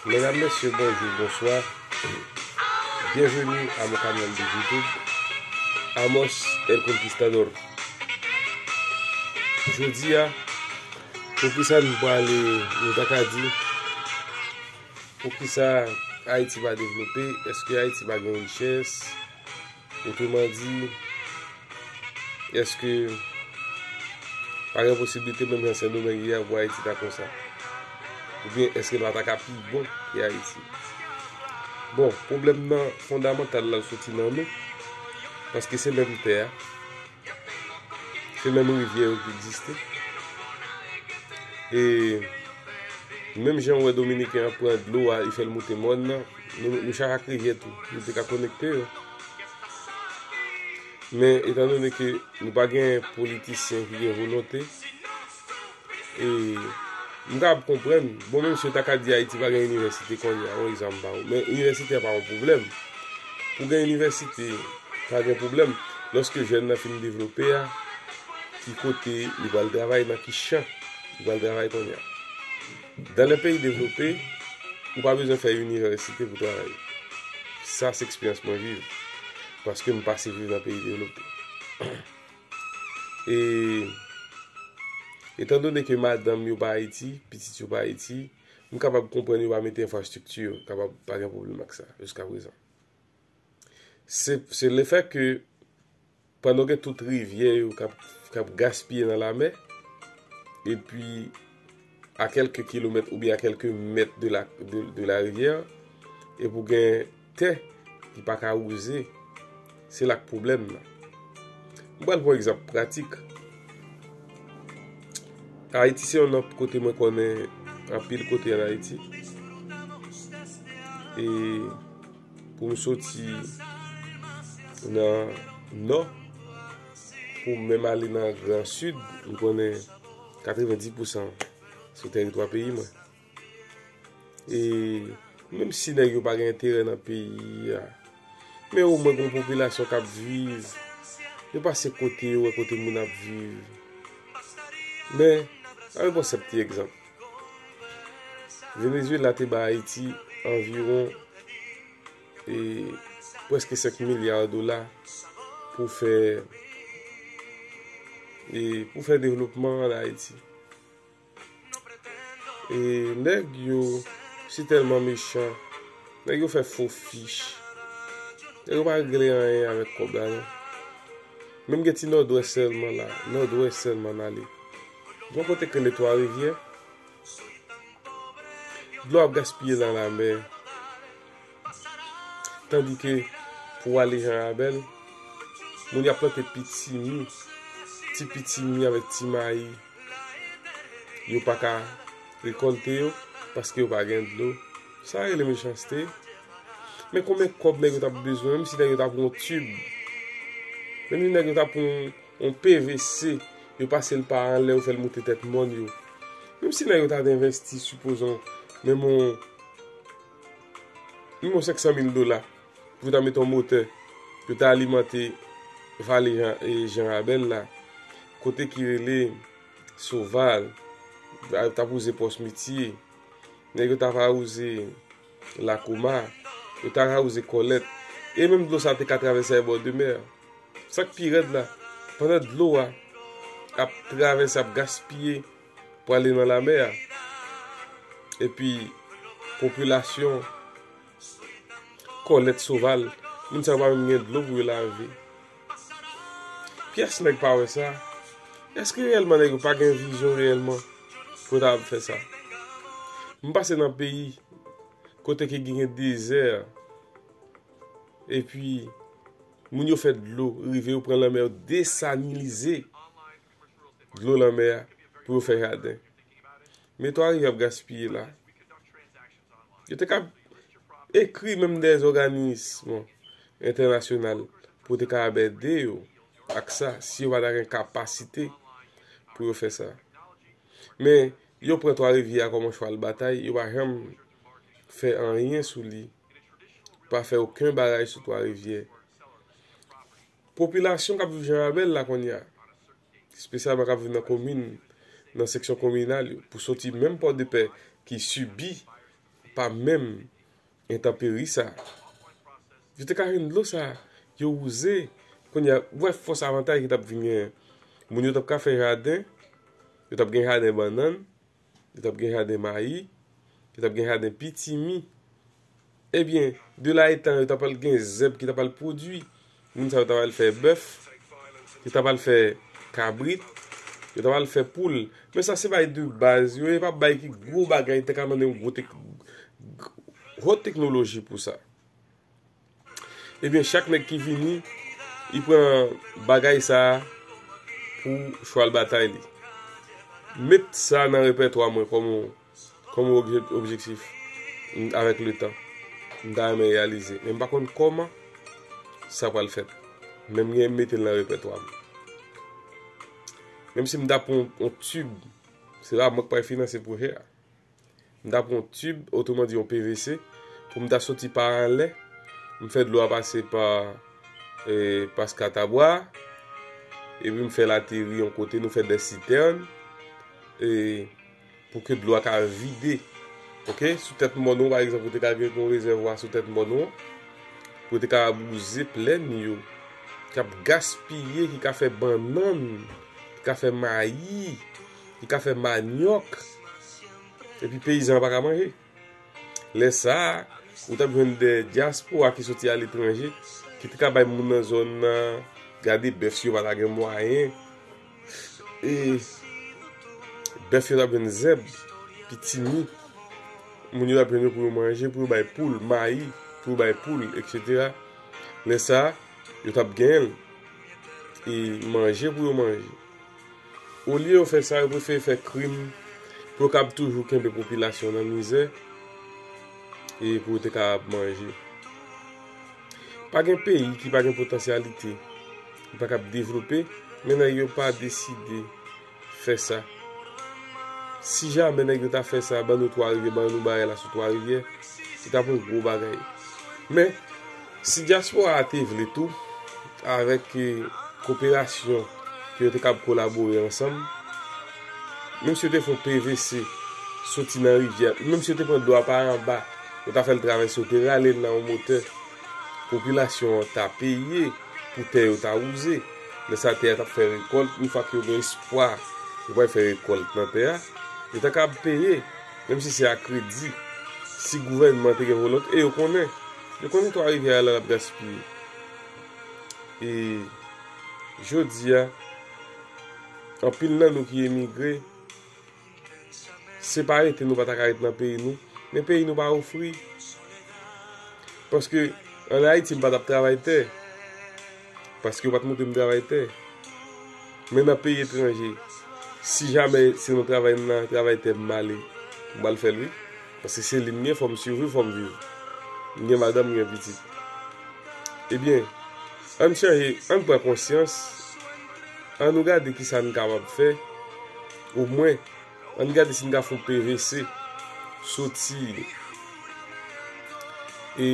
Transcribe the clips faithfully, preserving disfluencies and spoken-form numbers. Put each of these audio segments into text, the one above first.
Medam, mesye, bonjou, bonswa. Byenveni a mon kanal de YouTube, Amos El Conquistador. Jodi a, poukisa nou prale, nou ta ka di, poukisa Ayiti pa devlope? Èske Ayiti pa gen richès? Otreman di, èske pa gen posiblite menm jan Sendomeng ye a pou Ayiti ta konsa? Oubyen èske l pa ta ka pi bon ke Ayiti? Bon, pwoblèm nan fondamantal la soti nan nou, paske se menm tè a, se menm rivyè yo ki egziste. E menm jan w wè Dominiken an pran dlo a, li fè l moute mòn nan, nou, nou chak ak rivyè tou, nou te ka konekte yo. Men, etandone ke nou pa gen politisyen ki gen volonte, e m kapab konprann, bon, menm si yo ta ka di Ayiti pa gen inivèsite kounye a, yon egzanp m ba ou, men inivèsite a pa yon pwoblèm. Pou gen inivèsite, pa gen pwoblèm. Lòske jèn nan fin devlope a, ki kote li pral travay, nan ki chan li pral travay kounye a? Dans les pays développés, ou pa bezwen fè inivèsite pou travay. Sa, se eksperyans mwen viv. Paske m pase viv nan peyi devlope. E, etandone ke madanm yo pa Ayiti, pitit yo pa Ayiti, m kapab konprann yo pa mete enfrastrikti yo, kapab pa gen pwoblèm ak sa, jiska prezan. Se, se lefèt ke pandan w gen tout rivyè yo k ap, k ap gaspiye nan lamè, epi a kèlke kilomèt oubyen a kèlke mèt de la, de, de la rivière, epi w gen tè ki pa ka wouze, se la k pwoblèm nan. M pral pran egzanp pratik. Ayiti se yon nan kote mwen konnen anpil kote ann Ayiti. E pou m soti nan nò, pou m menm ale nan gran sid, m konnen katrevenndis pousan sou tèritwa peyi mwen. E menm si nèg yo pa gen enterè nan peyi a, men omwen gen yon popilasyon k ap viv. Yo pase kote yo wè kote moun ap viv. Men, ann pran sèt ti egzanp. Venezuela te ba Ayiti anviwon, e, prèske senk milya dola pou fè, e, pou fè devlopman ann Ayiti. E nèg yo si tèlman mechan, nèg yo fè fo fich. Nèg yo pa regle anyen avèk kòb la, non. Menm gen ti Nòdwès sèlman la, Nòdwès sèlman n ale. Gon kote k rele Twa Rivyè, dlo ap gaspiye nan lamè. Tandike pou ale Jan Rabèl, moun y ap plante pitimi, ti pitimi avèk ti mayi, yo pa ka rekòlte yo paske yo pa gen dlo. Sa rele mechanste. Men konbyen kòb nèg yo t ap bezwen, menm si nèg yo ta pran yon tib, menm si nèg yo ta pran yon, yon P V C, yo pase l pa anlè, yo fè l moute tèt mòn yo. Menm si nèg yo ta envesti, sipozon, menm yon, menm yon senk san mil dola, pou yo ta mete yon motè, pou yo ta alimante vale Jan, e, Jan Rabèl la, kote ki rele Soval, ta, ta pou wouze Pòs Mitye, nèg yo ta va wouze Lakoma, yo ta ka wouze Kòlèt, e menm dlo sa te ka travèse avè bò de mè. Sa k pi rèd la, pandan dlo a ap travèse, ap gaspiye pou ale nan lamè a, epi popilasyon Kòlèt, Soval, moun sa yo pa menm gen dlo pou yo lave. Pyès nèg pa wè sa. Èske reyèlman nèg yo pa gen vizyon reyèlman pou yo ta ap fè sa? M pase nan peyi kote ke gen dezè, epi moun yo fè dlo rive, yo pran lanmè, yo desalinize dlo lanmè a pou yo fè jaden. Men Twa Rivyè ap gaspiye la. Yo te ka ekri menm dè zòganism entènasyonal pou yo te ka ap ede yo ak sa, si yo pa ta gen kapasite pou yo fè sa. Men, yo pran Twa Rivyè a kòm yon chwal batay, yo pa janm fè anyen sou li, pa fè okenn bagay sou Twa Rivyè. Popilasyon k ap viv Jan Rabèl la kounye a, espesyalman k ap viv nan komin, nan seksyon kominal yo, pou soti menm Pòdepè ki sibi pa menm entanperi sa. Yo te ka jwenn dlo sa, yo wouze. Kounye a, w wè fòs avantay ki t ap vin genyen. Moun yo t ap ka fè jaden, yo t ap gen jaden bannann, yo t ap gen jaden mayi, yo t ap gen jaden pitimi. Ebyen, de la etan, yo t ap al gen zèb ki t ap al pwodui. Moun sa yo t ap al fè bèf, yo t ap al fè kabrit, yo t ap al fè poul. Men sa se bay de baz yo, e pa bay ki gwo bagay, te ka mande yon gwo tek, wòt teknoloji pou sa. Ebyen, chak nèg ki vini, li pran bagay sa a pou chwal batay li. Met sa nan repètwa mwen kòm yon, kòm yon obje-, objektif, m, avèk le tan. M ta renmen reyalize. Men m pa konn kòman sa pral fèt. Men m gen mete l nan repètwa m. Menm si m ta pran yon, yon tib, se pa mwen k pral finanse pwojè a. M ta pran yon tib, otreman di yon P V C, pou m ta soti pa anlè, m fè dlo a pase pa, e, Paska Tabwa, epi m fè l ateri yon kote, nou fè de sitèn, e, pou ke dlo a ka vide. Oke? Sou tèt mòn ou, pa egzanp, ou te ka gen yon rezèvwa sou tèt mòn ou, pou te ka wouze plèn yo, k ap gaspiye, ki ka fè bannann, ki ka fè mayi, ki ka fè manyòk, epi peyizan an pa ka manje. Lè sa a, ou t ap jwenn de dyaspora ki soti aletranje, ki te ka bay moun nan zòn nan, gade bèf si yo pa ta gen mwayen. E bèf yo t ap jwenn zèb, pitimi. Moun yo t ap jwenn yo pou yo manje, pou yo bay poul, mayi, pou yo bay poul, etsetera. Lè sa a, yo t ap genyen l, e manje pou yo manje. Olye yo fè sa, yo prefere fè krim pou yo kab toujou kenbe popilasyon nan mizè e pou yo te kab manje. Pa gen peyi ki pa gen potansyalite, ki pa kab devlope, men nèg yo pa deside fè sa. Si jamè nèg yo ta fè sa, ban nou Twa Rivyè, ban nou bagay la sou Twa Rivyè, se t ap yon gwo bagay. Men, si dyaspora a te vle tou, avèk, eh, koperasyon ke yo te kab kolabore ansanm, menm si yo te fè yon P V C soti nan rivyè, menm si yo te pran dlo a pa anba, yo ta fè l travèse, yo te rale l nan yon motè, popilasyon an ta peye pou tè yo ta wouze. Lè sa a, tè a t ap fè rekòlt, yon fwa ke yo gen espwa yo pral fè rekòlt nan tè a, yo ta kab peye, menm si se a kredi, si gouvènman te gen volonte, e yo konnen, yo konnen Twa Rivyè a la l ap gaspiye. E jodi a, anpil nan nou ki emigre, se pa rete nou pa ta ka ret nan peyi nou, men peyi nou pa ofri. Paske ann Ayiti, m pa t ap travay tè. Paske yo pa t montre m travay tè. Men nan peyi etranje, si jamè se nan travay, nan travay tè m ale, m pral fè l wi. Paske se li m gen, fò m siviv, fò m viv. M gen madanm, m gen pitit. Ebyen, ann chanje, ann pran konsyans, ann nou gade kisa n kapab fè, omwen, ann gade si n ka fè yon P V C soti, e,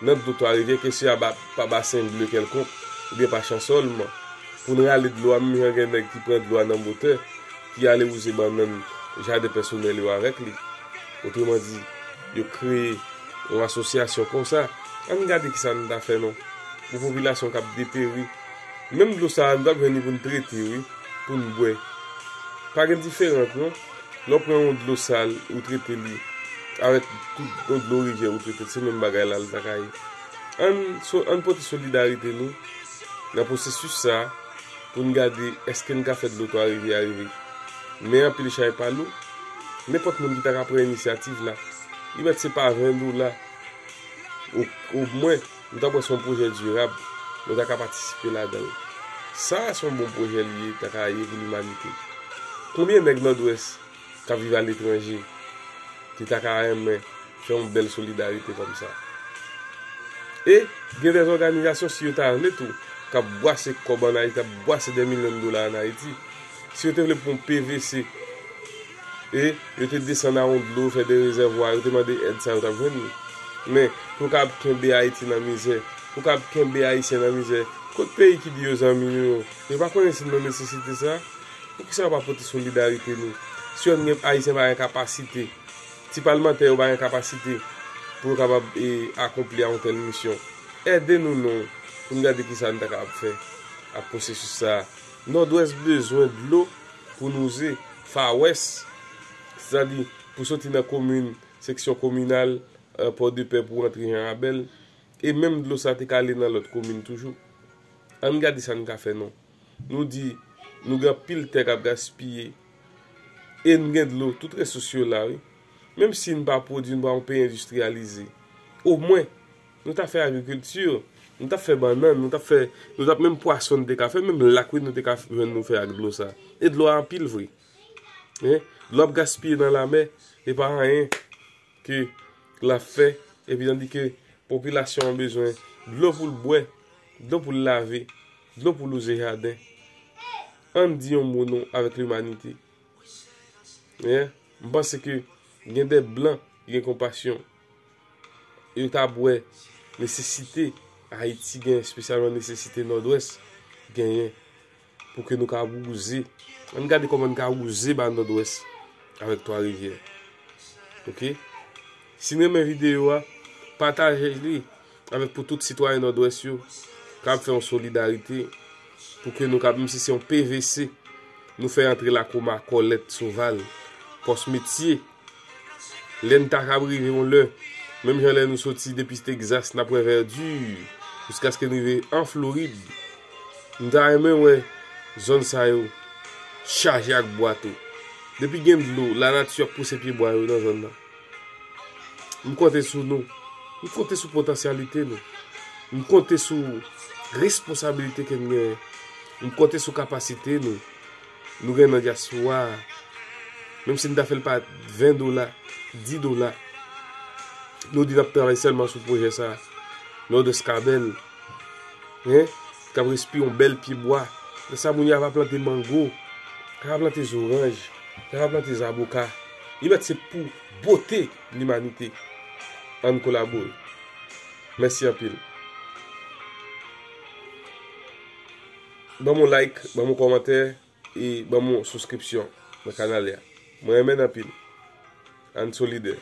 nan dlo Twa Rivyè, ke se a ba, pa basen ble kèlkonk, oubyen pa Chansòlm, pou n rale dlo a, menm jan gen nèg ki pran dlo a nan motè, ki ale wouze bannann jaden pèsonèl yo avèk li. Otreman di, yo kreye yon asosyasyon konsa. Ann gade kisa n ta fè non, pou popilasyon k ap deperi. Menm dlo sa a, nou t ap jwenn li pou n trete, wi, pou n bwè. Pa gen diferans non. Lè w pran yon dlo sal, ou trete li avèk tout yon dlo rivyè, ou trete l, se menm bagay la l ta ka ye. Ann, so, ann pote solidarite nou nan pwosesis sa a, pou n gade èske n ka fè dlo Twa Rivyè a rive. Men anpil chay pa lou. Nenpòt moun ki ta ka pran inisyativ la, li mèt se pa ven dola, o, omwen, nou ta pran se yon pwojè dirab, nou ta ka patisipe ladan l. Sa a se yon bon pwojè li ye, ta ka ye pou limanite. Konbyen nèg Nòdwès k ap viv aletranje ki ta ka renmen fè yon bèl solidarite kòmsa? E gen de òganizasyon, si yo ta vle tou, k ap bwase kòb ann Ayiti, ap bwase de milyon de dola ann Ayiti, si yo te vle pran yon P V C, e yo te desann a yon dlo, fè de rezèvwa, yo te mande èd sa, yo t ap jwenn li. Men, pou kapab kenbe Ayiti nan mizè, pou kapab kenbe Ayisyen nan mizè, kot peyi ki di yo zanmi nou yo? Yo pa konnen si n nan nesesite sa? Poukisa yo pa pote solidarite nou? Si yo gen Ayisyen pa gen kapasite, Si palmantè yo pa gen kapasite pou yo kapab e, akonpli a yon tèl misyon, ede nou non pou n gade kisa n ta kapab fè ak pwosesis sa a. Nòdwès bezwen dlo pou nouze, Far West, sètadi pou soti nan komin, seksyon kominal, eh, Pòdepè pou rantre Jan Rabèl, e menm dlo sa te ka ale nan lòt komin toujou. Ann gade sa n ka fè non. Nou di nou gen anpil tè k ap gaspiye e n gen dlo, tout resous yo la wi. Menm si n pa pwodui, n pa yon peyi endistriyalize, omwen nou ta fè agrikilti, nou ta fè bannann, nou ta fè, nou ta menm pwason n te ka fè, menm lak wi nou te ka jwenn nou fè ak dlo sa. E dlo a anpil vre. Hein? Dlo ap gaspiye nan lamè, e pa anyen ke l ap fè, epi tandi ke popilasyon an bezwen dlo pou l bwè, dlo pou l lave, dlo pou l wouze jaden. Ann di yon mo non avèk limanite. Hein? M panse ke gen de blan ki gen konpasyon. Yo ta ap wè nesesite Ayiti gen, espesyalman nesesite Nòdwès genyen, pou ke nou ka wouze. Ann gade kòman n ka wouze ba Nòdwès avèk Twa Rivyè. Oke? Si n renmen videyo a, pataje li avèk pou tout sitwayen Nòdwès yo, k ap fè yon solidarite, pou ke nou ka, menm si se yon P V C, nou fè antre Lakoma, Kòlèt, Soval, Pòs Metye, lè n ta kab rive yon lè, menm jan lè nou soti depi Tegzas, n ap wè vèdi, jiskaske n rive an Florid. M ta renmen wè zòn sa yo chaje ak bwa tou. Depi gen dlo, lanati ap pouse pyebwa yo nan zòn nan. M konte sou nou. M konte sou potansyalite nou. M konte sou responsabilite ke n genyen. M konte sou kapasite nou. Nou gen nan dyaspora a. Menm si n ta fè l pa ven dola, dis dola, nou di n ap travay sèlman sou pwojè sa a. Nòdwès ka bèl. Hein? K ap respire yon bèl pyebwa. Lè sa moun yo ap plante mango, ap plante zoranj, ap plante zaboka. Li mèt se pou bote limanite. Ann kolabore. Mèsi anpil. Ban m yon like, ban m yon kòmantè e ban m yon souskripsyon nan kanal la. Mwen renmen n anpil. Ann solidè.